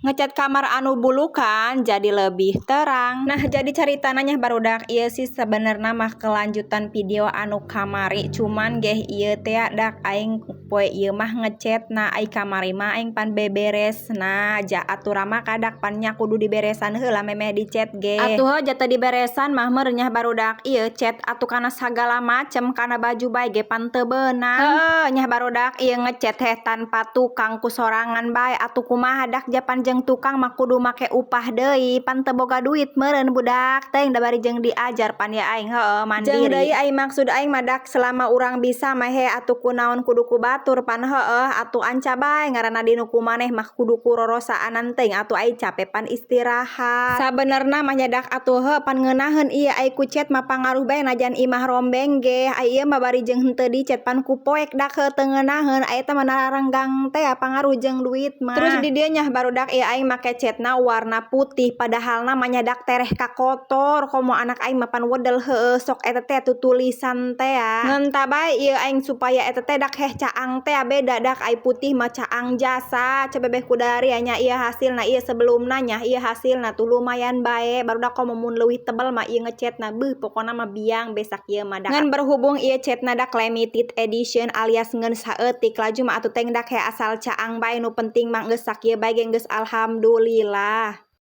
Ngecat kamar anu bulukan jadi lebih terang. Nah, jadi caritana nya, barudak, ieu sih sebenarnya mah kelanjutan video anu kamari, cuman geh ieu teh dak aing poe ieu mah ngecet. Nah, ai kamari mah aing pan beberes. Nah, ja atuh mah kadak pan nya kudu diberesan heula memeh dicet ge. Atuh heuh jata diberesan mah meureun nya, barudak, ieu cet atuh kana sagala macem, kana baju bae ge pan teu beunang. Heuh nya, barudak, ieu ngecet heh tanpa tukang, ku sorangan bae. Atuh kumaha dak, japan jeung tukang mah kudu make upah deui, pan teu boga duit meureun budak teuing da bari jeung diajar pan ya aing heueuh mandiri. Jeung deui ai maksud aing mah dak selama urang bisa mah he atuh kunaon kudu ku batur pan heueuh. Atuh anca bae ngaranna dinu ku maneh mah kudu ku rorosaanan teuing, atuh ai cape pan istirahat. Sabenerna mah nya dak atuh heuh pan ngeunaheun ieu ai ku cet mah pangaruh bae najan imah rombeng ge. Ai ieu mah bari jeung henteu dicet pan ku poek dak heuh teu ngeunaheun, ai eta mah nararenggang teh pangaruh jeung duit mah. Terus di dieu nya, barudak, ieu aing make cetna warna putih, padahal mah nya dak tereh kakotor, komo anak aing mah pan wedel heueuh sok eta teh tutulisan teh. Ngeunta bae ieu aing supaya eta teh dak heh caang teh beda dak, ai putih mah caang jasa. Coba beh kudari nya ieu hasilna, ieu sebelumna nya, ieu hasilna tuh lumayan bae, barudak, komo mun leuwih tebel mah ieu ngecetna beuh pokona mah biang besak ieu mah dak. Ngan berhubung ieu cetna dak limited edition alias ngeun saeutik laju mah atuh teh dak he asal caang bae, nu penting mah geus sakieu bae ge geus alhamdulillah.